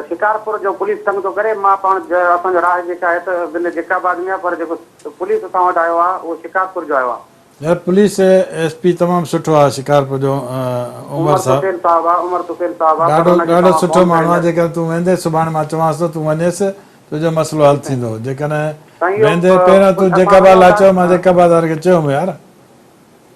شڪارپور جو پوليس تنگ ٿو ڪري مان پاڻ اسان جو راهه جيڪا آهي ته ضلعي جيڪب آباد ۾ آهي پر جيڪو پوليس اسان وٽ آيو آهي اهو شڪارپور جو آيو آهي. يار پوليس ايس پي تمام سٺو آ شڪارپور جو عمر عمر صاحب طفيل صاحب آ عمر طفيل صاحب آ پر ڏاڍو ان کي ڏاڍو توهان سٺو فون ڪري ماڻهو آ ڏيو. جيڪڏهن تون ويندي سڀاڻي مان چوانس ٿو تون وڃيس تنهنجو مسئلو حل ٿيندو جيڪڏهن سائين اهو ويندي پهريان تون اسان جيڪب آباد وڃون لاء ٿا چيو مان جيڪب آباد وارن کي چيو هوم يار.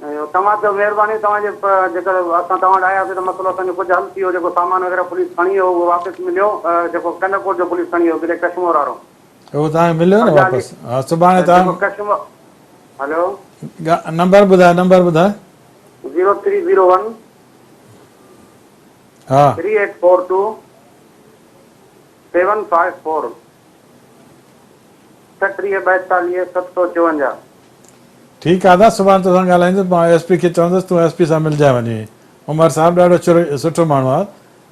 اهو توهان تي مهرباني توهان جي جيڪر اسان توهان وٽ آياسين ته مسئلو اسان جو ڪجهه حل ٿي ويو جيڪو سامان وغيره پوليس کڻي ويو اهو واپس مليو جيڪو ڪنڌڪوٽ جو پوليس کڻي ويو ضلعي ڪشمور وارو. اهو توهان کي مليو نه فرجاني واپس ها سڀاڻي جيڪو توهان ڪشمور. هلو. نمبر ٻڌاء نمبر ٻڌاء. زيرو ٿري زيرو ون ها. 3 8 4 2 7 5 4 6 30 42 754. ٺيڪ آ ادا سڀاڻ توسان ڳالهائيندس مان ايس پي کي چوندس تون ايس پي سان ملجانء وڃي عمر صاحب ڏاڍو سٺو ماڻهو آ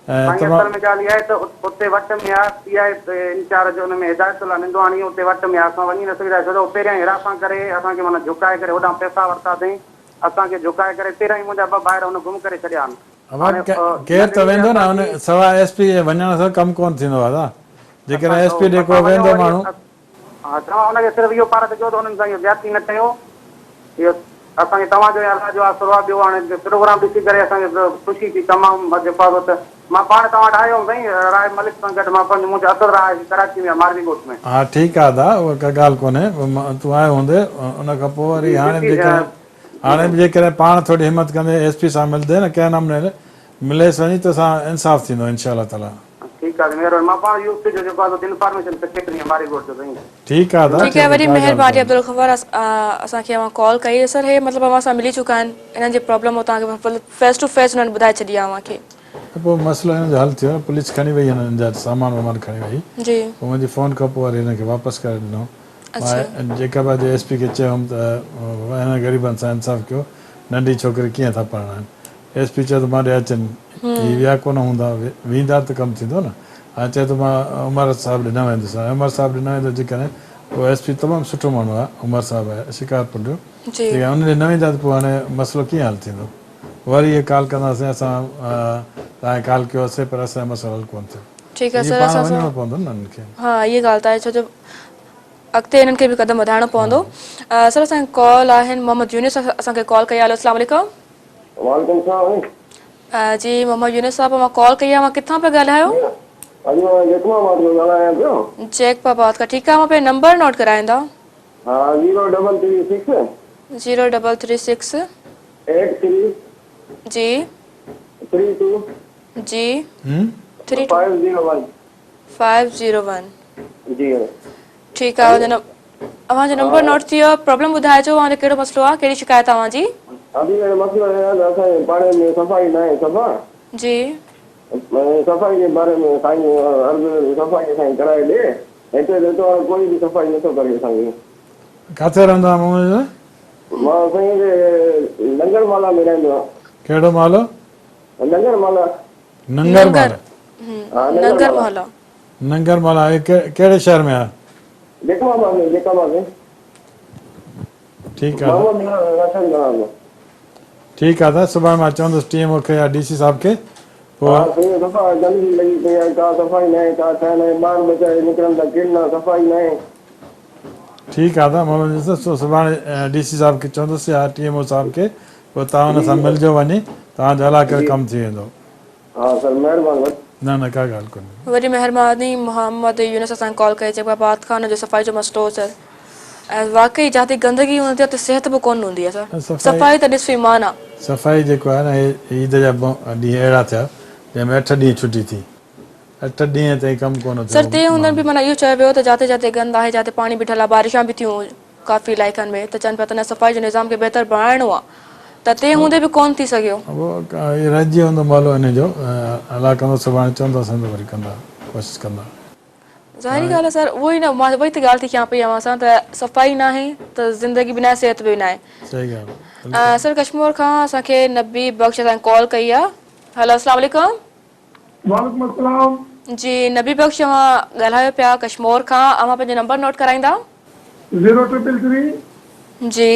۽ سائين تمام. اصل ۾ ڳالهه اها آهي ته اتي وٽ ۾ آ سي آء انچارج ان ۾ هدايت الله نندواڻي اتي وٽ ۾ آ اسان وڃي نه سگهندا ڇو ته هو پهريان ئي حراسان ڪري اسان کي معنيٰ جهڪائي ڪري هوڏانهن پئسا ورتا اٿئين اسان کي جهڪائي ڪري پهريان ئي منهنجا ٻه ڀائر هن گم ڪري ڇڏيا آهن. امان هاڻي ڪير ته ننڍڙي ويندو نه اسان ان جي سواء ايس پي جي وڃڻ سان ڪم ڪونه ٿيندو آ ادا جيڪڏهن اسان ايس پي ڏي ڪو اسان وڃون ويندو وري ماڻهو. ها توهان ان کي صرف اهو پارت ڪيو ته انهن سان اهو زيادتي نه ڪيو اهو اسان کي توهان جو ۽ الله جو آسرو آهي ٻيو هاڻي پروگرام ڏسي ڪري اسان کي خوشي ٿي تمام جيڪو آهي سو ته مان پاڻ توهان وٽ آيو هوم سائين راء ملڪ سان گڏ مان پنهنجو منهنجو اصل رهائش ڪراچي ۾ آهي ماروي ڳوٺ ۾. ها ٺيڪ آهي ادا اها ڪا ڳالهه ڪونهي تون آيو هوندي ان کان پوء وري جي هاڻي به ڏسي جيڪڏهن جي هاڻي به جيڪڏهن پاڻ ٿوري همت ڪندي ايس پي سان ملندي نه ڪنهن نموني مليس وڃي تو سان انصاف ٿيندو انشاء الله تعالي. ٺيڪ آهي مهرباني مان پاڻ يوٿ جو جيڪو آهي سو انفارميشن سيڪريٽري آهيان ماري ڳوٺ جو سائين. ٺيڪ آ ادا ٺيڪ آهي ٺيڪ وڏي ڪا ڳالهه مهرباني ڪونهي. عبدالغفار اسان کي اوهان ڪال ڪئي سر هي مطلب اوهان سان ملي چڪا آهن انهن جي پرابلم توهان کي فيس ٽو فيس انهن ٻڌائي ڇڏي آهي اوهان کي. ته پوء مسئلو هنن جو حل ٿيو نه پوليس کڻي وئي هنن جا سامان وامان کڻي وئي جي. پوء منهنجي فون کان پوء وري هنن کي واپس ڪري ڏنو اڇا. مان جيڪب آباد جي ايس پي کي چيو هوم ته هنن غريبن سان انصاف ڪيو ننڍي ڇوڪري ڪيئن ٿا پرڻائن ايس پي چيو ته مان ڏي اچن هي ويا ڪونه هوندا ويندا ته ڪم ٿيندو نه هاڻي چئي ٿو مان عمر صاحب ڏي نه ويندس هاڻي عمر صاحب ڏي نه ويندو جيڪڏهن پوء ايس پي تمام سٺو ماڻهو آهي عمر صاحب آهي شڪارپور جو جي. جيڪڏهن ان ڏي نه ويندا ته پوء هاڻي مسئلو ڪيئن حل ٿيندو وري اهي ڪال ڪنداسين اسان توهان کي ڪال ڪيو هوسي پر اسان جو مسئلو حل ڪونه ٿيو. ٺيڪ آهي هي سر پاڻ اسان سان وڃڻو پوندو نه انهن کي. ها اهي ڳالهه ته آهي ڇو جو اڳتي انهن کي به قدم وڌائڻو پوندو سر اسان کي ڪال آهن محمد يونس اسان کي ڪال ڪئي آهي هلو اسلام عليڪم. وعليڪم السلام. جي محمد يونس صاحب اوهان ڪال ڪئي آهي اوهان ڪٿان پيا ڳالهايو؟ اڄ مان جيڪب آباد کان ڳالهايان پيو. جيڪب آباد کان ٺيڪ آهي اوهان پنهنجو نمبر نوٽ ڪرائيندا. ها zero double three six. Zero double three six. Eight three. جي. Three two. جي. Three two. Five zero one. Five zero one. جي. ٺيڪ آ اوهان جو نمبر نوٽ ٿي ويو پرابلم ٻڌائجو اوهان جو ڪهڙو مسئلو آ ڪهڙي شڪايت آ اوهان جي. ادي اهو مسئلو اهي آ ته اسان جي پاڙي ۾ صفائي ناهي صفا. جي. صفائي جي باري ۾ سائين عرض صفائي اسان جي ڪرائي ڏي هتي ته هتو وارو ڪوئي به صفائي نٿو ڪري اسان جي. ڪاٿي رهندو آهين محمد يونس؟ مان سائين هتي ننگر مالا ۾ رهندو آهيان. ڪهڙو مالو؟ ننگر مالا. ننگر مالا. ها ننگر مالا. ننگر مالا هي ڪهڙي شهر ۾ آهي؟ جيڪب آباد ۾ جيڪب آباد ۾. ٺيڪ آ محمد راشد ڳالهايان ٿو. ٺيڪ آ ته سڀاڻي مان چوندس ٽي ايم او کي يا ڊي سي صاحب کي پوء. ها سائين صفا گندگي لڳي پئي آهي ڪا صفائي ناهي ڪا شيء ناهي ٻار ٻچا هي نڪرن ٿا ڪن صفائي ناهي. ٺيڪ آ ته محمد يوسف سو سڀاڻي ڊي سي صاحب کي چوندس يا ٽي ايم او صاحب کي پوء توهان ان سان ملجو وڃي توهان جو الله ڪري ڪم ٿي ويندو. ها سر مهربان. نه نه ڪا ڳالهه ڪونهي. وڏي مهرباني محمد يونس اسان کي ڪال ڪئي جيڪب آباد کان ان جو صفائي جو مسئلو هو سر ۽ واقعي جاتي گندگي هوندي آهي اتي صحت به ڪونه هوندي آهي سر صفائي ته نصف ايمان آهي. صفائي جيڪو آهي نه هي عيد جا ڏينهن اهڙا ٿيا جنهن ۾ اٺ ڏينهن ڇٽي ٿي اٺ ڏينهن تائين ڪم ڪونه ٿيو سر تنهن هوندي به معنيٰ اهو چيو ويو ته جاتي جاتي گند آهي جاتي پاڻي بيٺل آهي بارشان به ٿيون ڪافي علائقن ۾ ته چون پيا ته نه صفائي جو نظام کي بهتر بڻائڻو آ ته تنهن هوندي به ڪونه ٿي سگهيو. اهو رهجي ويندو مالو انهي جو الله ڪندو سڀاڻي چونداسين ته وري ڪندا ڪوشش ڪندا. ظاهري ڳالهه آ سر اهو ئي نه مان اهو ئي ته ڳالهه ٿي ڪيان پئي اوهان سان ته صفائي ناهي ته زندگي به ناهي صحت به ناهي. صحيح ڳالهه. سر ڪشمور کان اسان کي نبي بخش اسان کي ڪال ڪئي آ هلو اسلام عليڪم. وعليڪم السلام. جي نبي بخش اوهان ڳالهايو پيا ڪشمور کان اوهان پنهنجو نمبر نوٽ ڪرائيندا. Zero triple three. جي.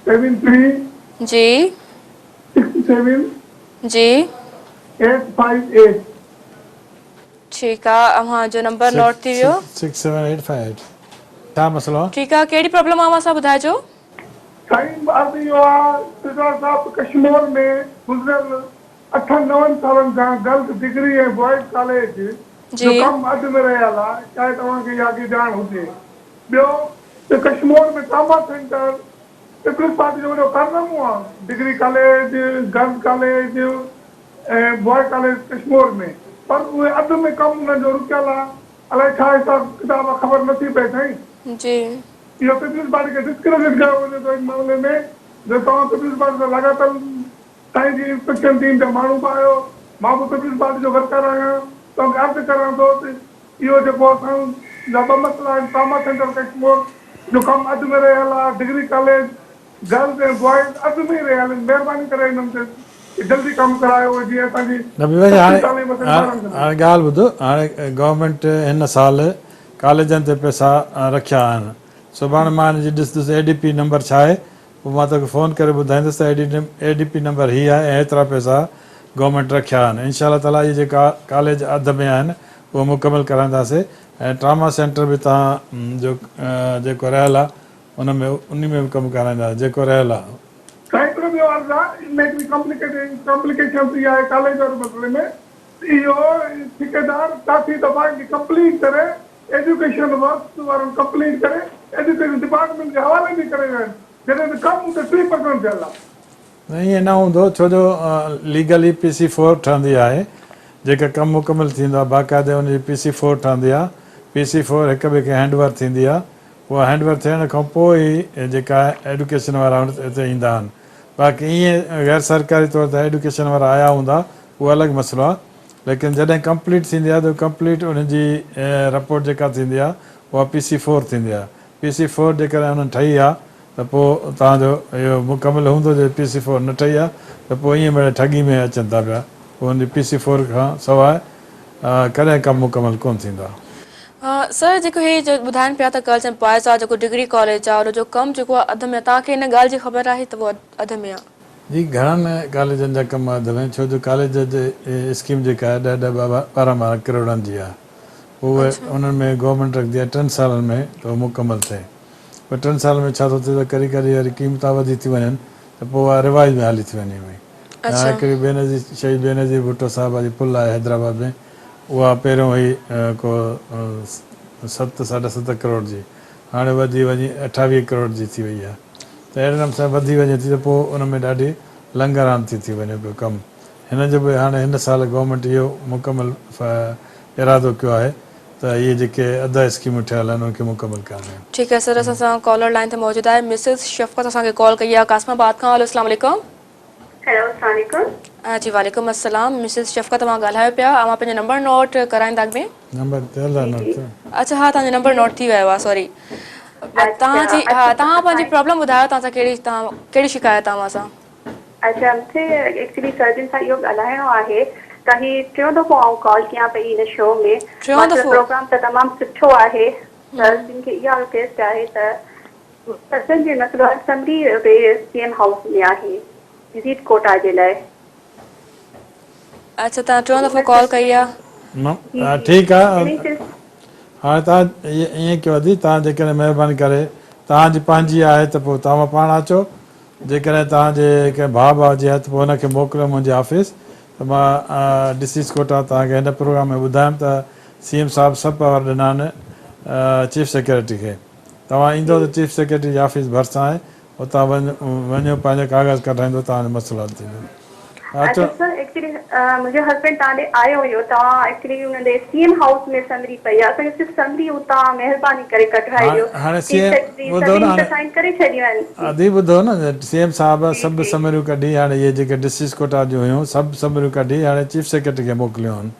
Seven three. جي. Six seven. جي. Eight five eight. ٺيڪ آ اوهان جو نمبر نوٽ ٿي ويو. Six seven eight five eight ڇا مسئلو آ. ٺيڪ آ ڪهڙي پرابلم آ اوهان سان ٻڌائجو. سائين عرض اهو آ سردار صاحب ڪشمور ۾ گذريل اٺن نون سالن کان گرلز ڊگري ۽ بوائز ڪاليج جو ڪم اڌ ۾ رهيل آ شايد اوهان کي اها اڳي ڄاڻ هجي. ٻيو ته Kashmore ۾ trauma centre peoples party جو وڏو ڪارنامو آ degree college, girls college ۽ boy college Kashmore ۾ پر اهي اڌ ۾ ڪم انهن جو رڪيل آ الائي ڇا حساب ڪتاب آ خبر نٿي پئي سائين. جي. اهو پيپلز پارٽي کي ڊسڪريڊٽ ڪيو وڃي ٿو ان معاملي ۾ جو توهان پيپلز پارٽي سان لاڳاپيل سائين جي انسپيڪشن ٽيم جا ماڻهو به آهيو مان به پيپلز پارٽي جو ورڪر آهيان توهان کي عرض ڪريان ٿو ته اهو جيڪو اسان جا ٻه مسئلا آهن ٽراما سينٽر ڪشمور جو ڪم اڌ ۾ رهيل آهي ڊگري ڪاليج گرلز ۽ بوائز اڌ ۾ ئي رهيل آهن مهرباني ڪري انهن تي جلدي ڪم ڪرايو جيئن اسان جي نبي ڀائي سستي هاڻي تعليم اسان جي ٻارن کي هاڻي ڳالهه ٻڌ هاڻي گورنمينٽ هن سال ڪاليجن تي پئسا رکيا آهن سڀاڻي مان هن جي ڏسندس اي ڊي پي نمبر ڇا آهي پوء مان توکي فون ڪري ٻڌائيندس ته اي ڊي پي نمبر هي آهي ۽ هيترا پئسا گورنمينٽ رکيا آهن انشاء الله تعالي اهي جيڪا ڪاليج اڌ ۾ آهن اهي مڪمل ڪرائينداسي ۽ ٽراما سينٽر به توهان جو جيڪو رهيل آهي ان ۾ انهي ۾ به ڪم ڪرائينداسين جيڪو رهيل آهي. سائين هڪڙو ٻيو عرض آهي ان ۾ هڪڙي ڪمپليڪيٽ ڪمپليڪيشن اها آهي ڪاليج واري مسئلي ۾ ته اهو ٺيڪيدار ڪافي دفعا ان کي ڪمپليٽ ڪري ايجوڪيشن ورڪس وارن ڪمپليٽ ڪري ايجوڪيشن ڊپارٽمينٽ جي حوالي به ڪري ويا آهن جڏهن ته ڪم اتي 3% ٿيل آهي. نه ائين نه هوندو ڇو جو ليگلي پي سي فور ٺهندي آهي جيڪا ڪم مڪمل ٿيندو آهي باقاعدي ان جي پي سي فور ٺهندي آهي پي سي فور هڪ ٻئي کي هينڊ اوور ٿيندي آهي اها هينڊ اوور ٿيڻ کان پوء ئي جيڪا ايڊوڪيشن وارا هتي ايندا آهن باقي ائين غير سرڪاري طور تي ايڊوڪيشن وارا آيا هوندا اهو الڳ مسئلو آهي ليڪن جڏهن ڪمپليٽ ٿيندي آهي ته ڪمپليٽ ان جي رپورٽ جيڪا ٿيندي آهي اها پي سي فور ٿيندي آهي پي سي فور جيڪڏهن انهن ٺهي آهي ته پوء توهان جو اهو مڪمل هوندو جي پي سي فور نه ٺهي آهي ته پوء ائين مڙئي ٺڳي ۾ اچن ٿا پيا پوء ان جي پي سي فور کان سواء ڪڏهن ڪم مڪمل ڪونه ٿيندو آهي. سر جيڪو هي ٻڌائن پيا ته گرلز اينڊ بوائز آ جيڪو ڊگري ڪاليج آ ان جو ڪم جيڪو آ اڌ ۾ توهان کي ان ڳالهه جي خبر آهي ته اهو اڌ ۾ آ. جي گهڻن ڪاليجن جا ڪم اڌ ۾ ڇو جو ڪاليج جي اسڪيم جيڪا آهي ڏهه ڏهه ٻارهن ٻارهن ڪروڙن جي آهي پوء اهي انهن ۾ گورنمينٽ رکندي آهي ٽن سالن ۾ ته اهو مڪمل ٿئي پر ٽن سالن ۾ ڇا ٿو ٿئي ته ڪڏهن ڪڏهن وري قيمتان وڌي ٿي وڃن ته پوء اها رواج ۾ هلي ٿي وڃي پئي ۽ هڪڙي بينظير شهيد بينظير ڀٽو صاحبه جي پل آهي حيدرآباد ۾ اها پهريون هئي ڪو ست ساڍا ست ڪروڙ جي هاڻي وڌي وڃي 28 ڪروڙ جي ٿي وئي آهي ته اهڙي نموني سان وڌي وڃي ٿي ته پوء ان ۾ ڏاڍي لنگران ٿي ٿي وڃي پيو ڪم هن جو به هاڻي هن سال گورنمينٽ اهو مڪمل ارادو ڪيو آهي ته اهي جيڪي اڌ اسڪيمون ٺهيل آهن انهن کي مڪمل ڪرڻ آهي. ٺيڪ آهي سر اسان سان ڪالر لائين تي موجود آهي مسز شفقت اسان کي ڪال ڪئي آهي قاسم آباد کان هلو اسلام عليڪم. هيلو اسلام عليڪم. جي وعليڪم السلام مسز شفقت اوهان ڳالهايو پيا اوهان پنهنجو نمبر نوٽ ڪرائيندا اڳ ۾. نمبر ٿيل آهي نوٽ ٿيو. اڇا ها توهان جو نمبر نوٽ ٿي ويو آهي سوري توهان جي ها توهان پنهنجي پرابلم ٻڌايو توهان سان ڪهڙي توهان ڪهڙي شڪايت آهي اوهان سان. اڇا مونکي ايڪچولي سر جن سان اهو ڳالهائڻو آهي ته هي ٽيون دفعو آئون ڪال ڪيان پئي هن شو ۾ ٽيون ماشاءالله دفعو پروگرام ته تمام سٺو آهي سر جن کي اها رڪويسٽ آهي ته سرجن جي مسئلو آهي سمري اتي سي ايم هائوس ۾ آهي وزٽ ڪوٽا جي لاء. اڇا توهان ٽيون دفعو ڪال ڪئي آ. نه جي جي ٺيڪ آ انهي سلسلي هاڻي توهان ائين ڪيو ادي توهان جيڪڏهن مهرباني ڪري توهان جي پنهنجي آهي ته پوء توهان پاڻ اچو جيڪڏهن توهان جي ڪنهن ڀاء ڀاء جي آهي ته پوء هن کي موڪليو منهنجي آفيس ته مان ڊسيز ڪوٽا توهان کي هن پروگرام ۾ ٻڌايم ته سي ايم صاحب سڀ پاور ڏنا آهن چيف سيڪريٽري کي توهان ايندو ته چيف سيڪريٽري جي آفيس ڀرسان آهي اتان وڃو پنهنجا ڪاغذ ڪڍرائيندو توهان جو مسئلو حل ٿيندو. اچو سر ايڪچولي منهنجو هسبينڊ توهان ڏي آيو هيو توهان ايڪچولي ان ڏي سي ايم هائوس ۾ سمري پئي آهي اسان کي صرف سمري اتان مهرباني ڪري ڪڍرائي ڏيو هاڻي سي چيف ايم سيڪريٽري ٻڌو نه سڀني ته هاڻي سائن ڪري ڇڏيون آهن. ادي ٻڌو نه سي ايم صاحب جي سڀ جي. سمريون ڪڍي هاڻي اهي جيڪي ڊسٽرڪٽ ڪوٽا جون هيون سڀ سمريون ڪڍي هاڻي چيف سيڪريٽري کي موڪليون آهن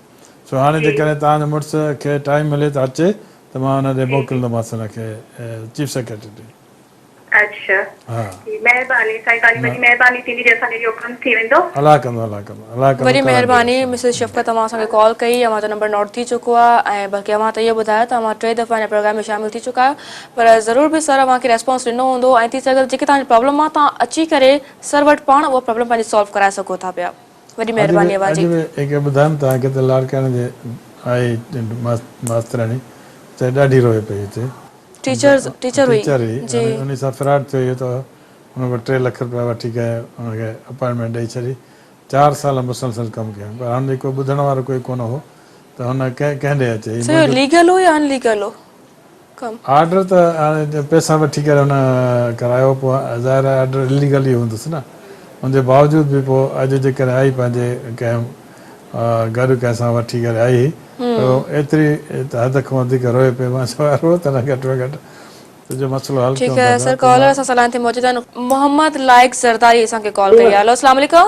سو هاڻي جي جيڪڏهن توهان جي مڙس کي ٽائيم ملي ته اچي ته مان ان ڏي جي جي. موڪلندومانس ان کي چيف سيڪريٽري ڏي. اڇا ها. جي مهرباني سائين توهان جي وڏي مهرباني ٿيندي جي اسان جو اهو ڪم ٿي ويندو. الله ڪندو الله ڪندو الله ڪندو وڏي ڪرائيندو مهرباني انشاء مسز شفقت اوهان اسان کي ڪال ڪئي اوهان جو نمبر نوٽ ٿي چڪو آهي ۽ بلڪه اوهان ته اهو ٻڌايو ته اوهان ٽي دفعا هن پروگرام ۾ شامل ٿي چڪا آهيو پر ضرور به سر اوهان کي ريسپانس ڏنو هوندو ۽ ٿي سگهي ٿو جيڪي توهان جي پرابلم آهي توهان اچي ڪري سر وٽ پاڻ اها پرابلم پنهنجي سالو ڪرائي سگهو ٿا پيا وڏي اڄ به مهرباني اوهان اڄ جي. به هڪ ٻڌايم توهان کي ته لاڙڪاڻي جي آئي ماسترياڻي چئي ڏاڍي روئي پئي هتي ٽيچر ٽيچر هئي ٽيچر هئي جي. انهي سان فراڊ ٿيو اهو ته ان کان 3 لک رپيا وٺي ڪري ان کي اپائنٽمينٽ ڏئي ڇڏي 4 سال مسلسل ڪم ڪيائين پر هن جي ڪو ٻڌڻ وارو ڪوئي ڪونه هو ته هن ڪنهن ڪنهن ڏي اچي هي سر اهو منهنجو ليگل هو يا ان ليگل هو ڪم. آرڊر ته هاڻي پئسا وٺي ڪري هن ڪرايو پوء ظاهر آهي آرڊر اليگل ئي هوندس نه ان جي باوجود به پوء اڄ جيڪڏهن آئي پنهنجي ڪنهن گڏ ڪنهن سان وٺي ڪري آئي هئي ته ايتري حد کان وڌيڪ روئي پئي مان چيو روء ته نه گهٽ ۾ گهٽ. تنهنجو مسئلو حل ٺيڪ ڪيون ٿا آهي پيا سر پوء ڪالر مان اسان سان لائين تي موجود آهن محمد لائق زرداري اسان کي ڪال ڪئي آهي هلو اسلام عليڪم.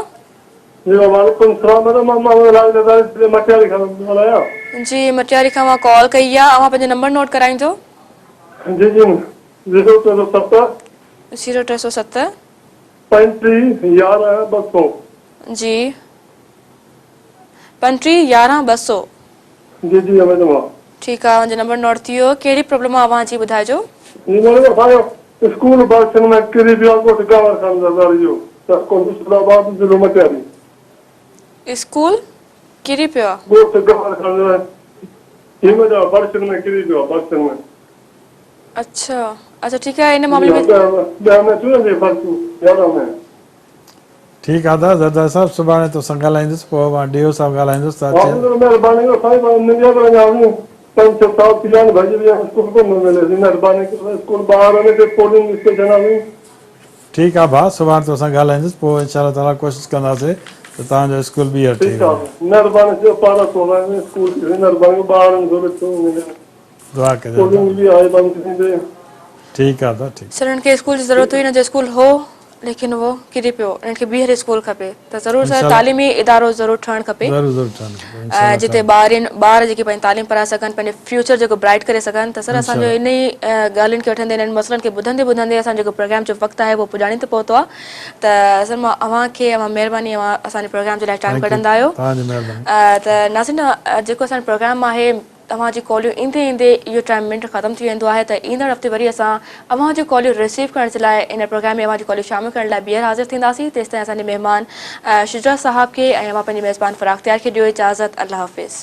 جي وعليڪم السلام ميڊم مان محمد لائق زرداري ضلعي مٽياري کان ٿو ڳالهايان. جي مٽياري کان اوهان ڪال ڪئي آهي اوهان پنهنجو نمبر نوٽ ڪرائيندو. جي جي زيرو 307. زيرو 307. 35 11 200. جي 35 11 200. جي جي ميڊم ها. ٺيڪ آ اوهان جو نمبر نوٽ ٿي ويو ڪهڙي پرابلم آ اوهان جي ٻڌائجو. جي ميڊم اسان جو اسڪول بادشاهن ۾ ڪري پيو آ ڳوٺ گاور خان زرداري جو تعلقو نصرت آباد ضلعو مٽياري. اسڪول ڪري پيو آ. ڳوٺ گاور خان زرداري جي ميڊم بادشاهن ۾ ڪري پيو آ بادشاهن ۾. اڇا اڇا ٺيڪ آ ان معاملي ۾. 10 ۾ ٿيو نه فرق 11 ۾. ٺيڪ آ ادا زرداري صاحب سڀاڻي توسان ڳالهائيندس پوء مان ڊي او صاحب ڳالهائيندس ته اچي. حافظ مهرباني ڪرو سائين پر منهنجا به اڃا اوهين پنج ڇهه سال ٿي ويا آهن ڀڄي ويا اسڪول ڪونه ٿو ملي سائين مهرباني ڪرو اسڪول ٻاهر آهن هتي پولنگ اسٽيشن آهي. ٺيڪ آ ڀاء سڀاڻي توسان ڳالهائيندس پوء انشاء الله تعالي ڪوشش ڪنداسي ته توهان جو اسڪول ٻيهر ٺهي ٺيڪ آ وڃي. مهرباني ٿيو پارا سولائي اسڪول مهرباني ڪرو ٻارن کي ڏسو دعا ڪجو پولنگ به آهي بند ٿيندي. ٺيڪ آ ادا ٺيڪ. سر انهن کي اسڪول جي ضرورت هئي انهن جو اسڪول هو ليڪن اهو ڪري پيو انهن کي ٻيهر اسڪول کپي ته ضرور سر تعليمي ادارو ضرور ٺهڻ کپي ضرور ضرور ٺهڻ کپي انشاء الله جتي ٻارين ٻار جيڪي پنهنجي تعليم پرائي سگهن پنهنجو فيوچر جيڪو برائٽ ڪري سگهن ته سر اسان جو انهي ڳالهين کي وٺندي انهن مسئلن کي ٻڌندي ٻڌندي اسان جيڪو پروگرام جو وقت آهي اهو پڄاڻي تي پهتو آهي ته سر مان اوهان کي اوهان مهرباني اوهان اسان جي پروگرام جي لاء ٽائيم ڪڍندا آهيو ته ناظرين جيڪو اسان جو پروگرام آهي توهان جي ڪاليون ايندي ايندي اهو ٽائيم منٽ ختم ٿي ويندو آهي ته ايندڙ هفتي وري اسان اوهان جون ڪاليون رسيو ڪرڻ جي لاء ان پروگرام ۾ اوهان جون ڪاليون شامل ڪرڻ لاء ٻيهر حاضر ٿينداسين تيستائين اسان جي مهمان شجاع صاحب کي ۽ اوهان پنهنجي ميزبان فراخ تيار کي ڏيو اجازت الله حافظ.